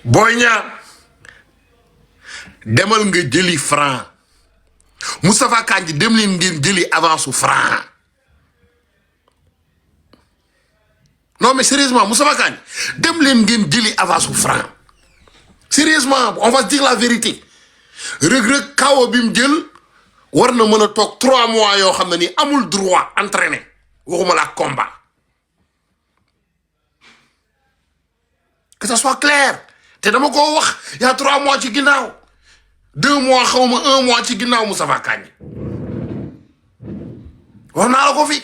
Boy Niang demal nga jëli Franc Moustapha Kandji dem leen ngeen jëli avance su Franc non mais sérieusement Moustapha Kandji dem leen ngeen jëli avance su Franc sérieusement on va se dire la vérité Reug Reug kawo bi mu jël war na mën a toog 3 mois yoo xam ne ni amul droit entraîner waxuma la combat que ça soit clair te dama ko wax y a 3 mois ci ginnaaw 2 mois xawma 1 mois ci ginnaaw Moustapha Kandji wax naa la ko fi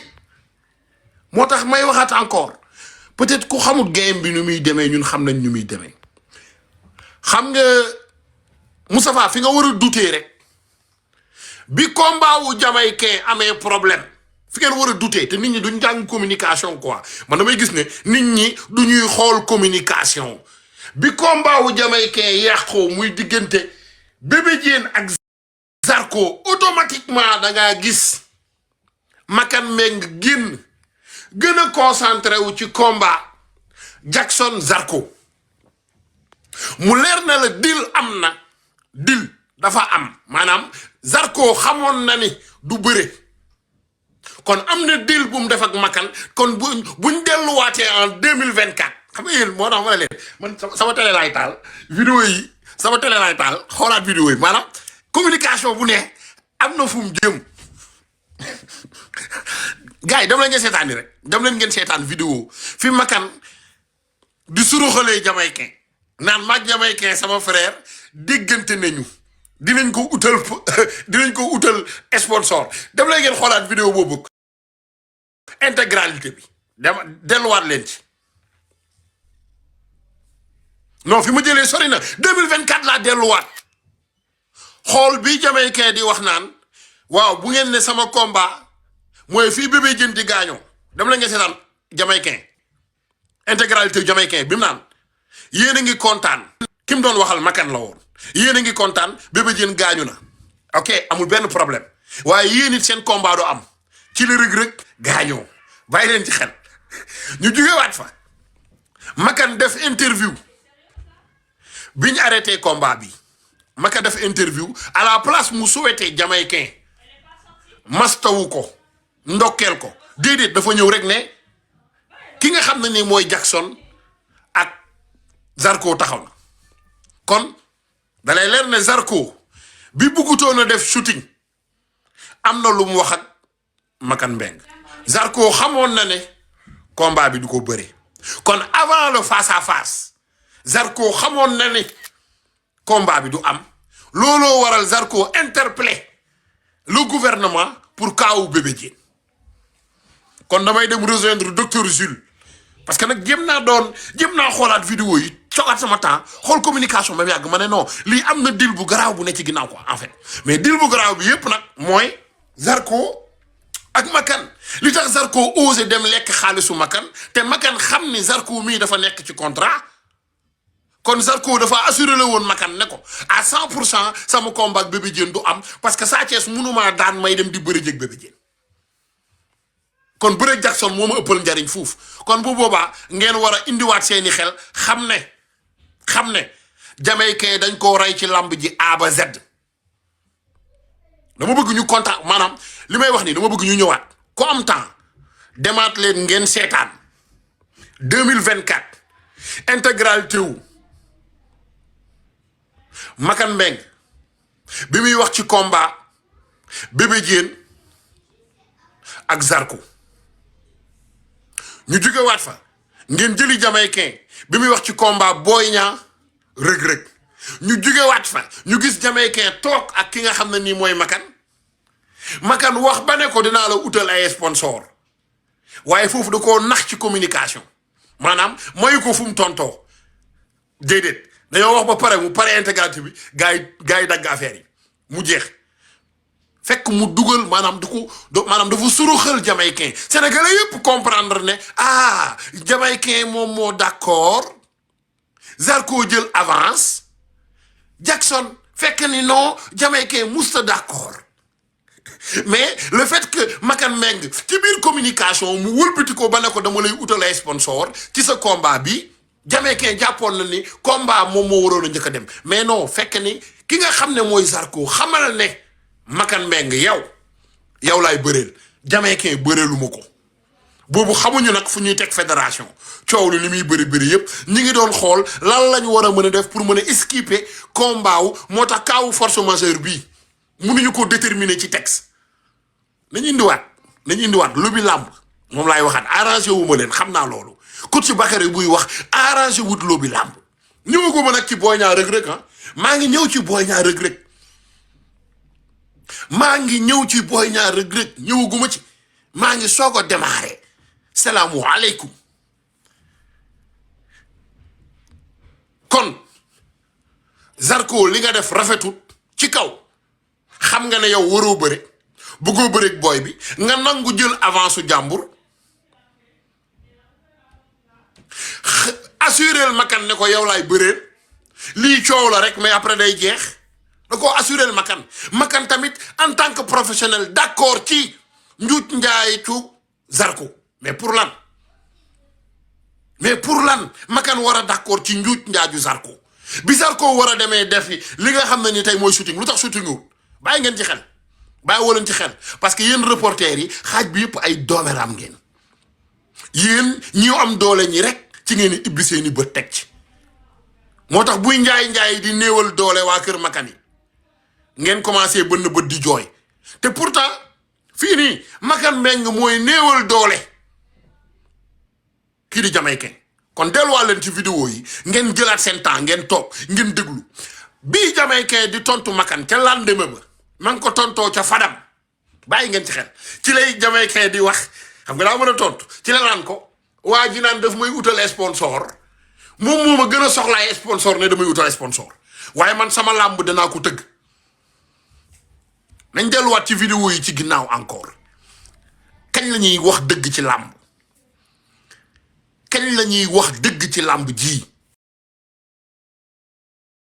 moo tax may waxaat encore peut-être ku xamul game bi nu muy demee ñun xam nañ nu muy demee xam nga Moustapha fi nga war a douter rek bi combat wu Jamaïcain amee problème fi ngeen war a douter te nit ñi duñ jàng communication quoi man damay gis ne nit ñi du ñuy xool communication bi combat wu Jamaïcain yàqoo muy diggante Bébé Diène ak Zarko automatiquement da ngaa gis Makan Meng génn gën a concentré wu ci combat Jackson Zarko mu leer na la deal am na deal dafa am maanaam Zarko xamoon na ni du bëre kon am na deal bu mu def ak Makan kon buñ delluwaatee en 2024 xam nga yéen moo tax ma ne leen man sama télé laay taal vidéo yi sama télé laay taal xoolaat vidéo yi maanaam communication bu ne am na fu mu jëm gars yi dem leen ngeen seetaan ni rek dem leen ngeen seetaan vidéo fi Makan di suruxalee Jamaïcain naan maag Jamaïcain sama frère déggante nañu dinañ ko utal sponsor dem leen ngeen xoolaat vidéo boobu intégralité bi delluwaat leen ci non fi ma jëlee sori na 2024 laa delluwaat xool bi Jamaïcain di wax naan waaw bu ngeen ne sama combat mooy fii Bébé Diène di gaañoo dem la ngeen seetaan Jamaïcain intégralité Jamaïcain bi mu naan yéen a ngi kontaan ki mu doon waxal Makan la woon yéen a ngi kontaan Bébé Diène gaañu na ok amul benn problème waaye yéen it seen combat du am ci la Reug Reug gaañoo bàyyi leen ci xel ñu jugewaat fa Makan def interview biñ arrêté combat bi Makan def interview à la place mu souhaité Jamaïcain mastawu ko ndokkeel ko déedéet dafa ñëw rek ne ki nga xam ne ni mooy Jackson ak Zarko taxaw na kon dalay leer ne Zarko bi buggutoon a def shooting am na lu mu wax ak Makan Mbeng Zarko xamoon na ne combat bi du ko bëre kon avant le face à face Zarko xamoon na ne combat bi du am looloo waral Zarko interpellé le gouvernement pour kaawu Bébé Diène kon damay dem rejoindre docteur Jules parce que nag jéem naa xoolaat vidéo yi cogaat sama temps xool communication ba mu yàgg ma ne non lii am na deal bu garaaw bu ne ci ginnaaw quoi en fait mais deal bu garaaw bi yépp nag mooy Zarko ak Makan li tax Zarko osé dem lekk xaalisu Makan te Makan xam ni Zarko mii dafa nekk ci contrat kon Zarko dafa assuré la woon Makan ne ko à 100% sama combat ak Bébé Diène du am parce que Sa Thiès mënumaa daan may dem di bëri jëg Bébé Diène kon bëre Jackson moo ma ëppal njariñ fuuf kon bu boobaa ngeen war a indiwaat seeni xel xam ne Jamaïcain dañ koo rey ci lamb ji A ba Z dama bëgg ñu contact maanaam li may wax nii dama bëgg ñu ñëwaat ko am temps demaat leen ngeen seetaan 2024 intégralité wu Makan Mbeng bi muy wax ci combat Bébé Diène ak Zarko ñu jugewaat fa ngeen jëli Jamaïcain bi muy wax ci combat Boy Niang Reug Reug ñu jugewaat fa ñu gis Jamaïcain toog ak ki nga xam ne nii mooy Makan wax ba ne ko dinaa la utal ay sponsor waaye foofu da koo nax ci communication maanaam mayu ko fu mu tontoo déedéet dañoo wax ba pare mu pare intégralité bi gars yi dagg affaire yi mu jeex fekk mu dugal maanaam dafa suruxal Jamaïcain sénégalais yëpp comprendre ne Jamaïcain moom moo d'accord Zarko jël avance Jackson fekk ni non Jamaïcain musta d'accord mais le fait que Makan Meng ci biir communication mu wëlbati ko ba ne ko dama lay utal ay sponsor ci sa combat bi Jamaïcain jàppoon na ni combat moom moo waroon a njëkk a dem mais non fekk ni ki nga xam ne mooy Zarko xamal ne Makan Mbengue yow laay bëreel Jamaïcain bëreelu ma ko boobu xamuñu nag fu ñuy teg fédération coow li muy bëri yëpp ñi ngi doon xool lan lañu war a mën a def pour mën a esquiper combat wu moo tax kaawu force majeure bii mënuñu ko déterminer ci texte nañu indiwaat lu bi làmb moom laay waxaat arrangé wu ma leen xam naa loolu coach Bakary buy wax arrangé wut loo bi làmb ñëwaguma nag ci Boy Niang Reug Reug maa ngi ñëw ci Boy Niang Reug Reug ñëwaguma ci maa ngi soog a démarré salaamu aleykum kon Zarko li nga def rafetut ci kaw xam nga ne yow waroo bëre bëggoo bëreeg booy bi nga nangu jël avance su jàmbur assurel Makan ne ko yow laay bëreel lii coow la rek mais après day jeex da koo assurel Makan tamit en tant que professionnel d'accord ci njuuj njaayitu Zarko mais pour lan Makan war a d'accord ci njuuj njaaju Zarko bi Zarko war a demee defi li nga xam ne ni tey mooy shooting lu tax shooting wul bàyyi ngeen ci xel bàyyi woo leen ci xel parce que yéen reporters yi xaaj bi yëpp ay doomeram ngeen yéen ñi am doole ñi rek ci ngeen ibbi seeni bët teg ci moo tax buy njaay di néewal doole waa kër Makan yi ngeen commencé bënn bët di jooy te pourtant fii nii Makan Mbengue mooy néewal doole kii di Jamaïcain kon delluwaat leen ci vidéo yi ngeen jëlaat seen temps ngeen toog ngeen déglu bii Jamaïcain di tontu Makan ca lendemain ba ma ngi ko tontoo ca Fadam bàyyi ngeen ci xel ci lay Jamaïcain di wax xam nga daa mën a tontu ci la naan ko waa ji naan daf may utal sponsor moom moo ma gën a soxlaay sponsor ne damay utal sponsor waaye man sama làmb danaa ko tëgg nañ delluwaat ci vidéo yi ci ginnaaw encore kañ la ñuy wax dëgg ci làmb kañ la ñuy wax dëgg ci làmb ji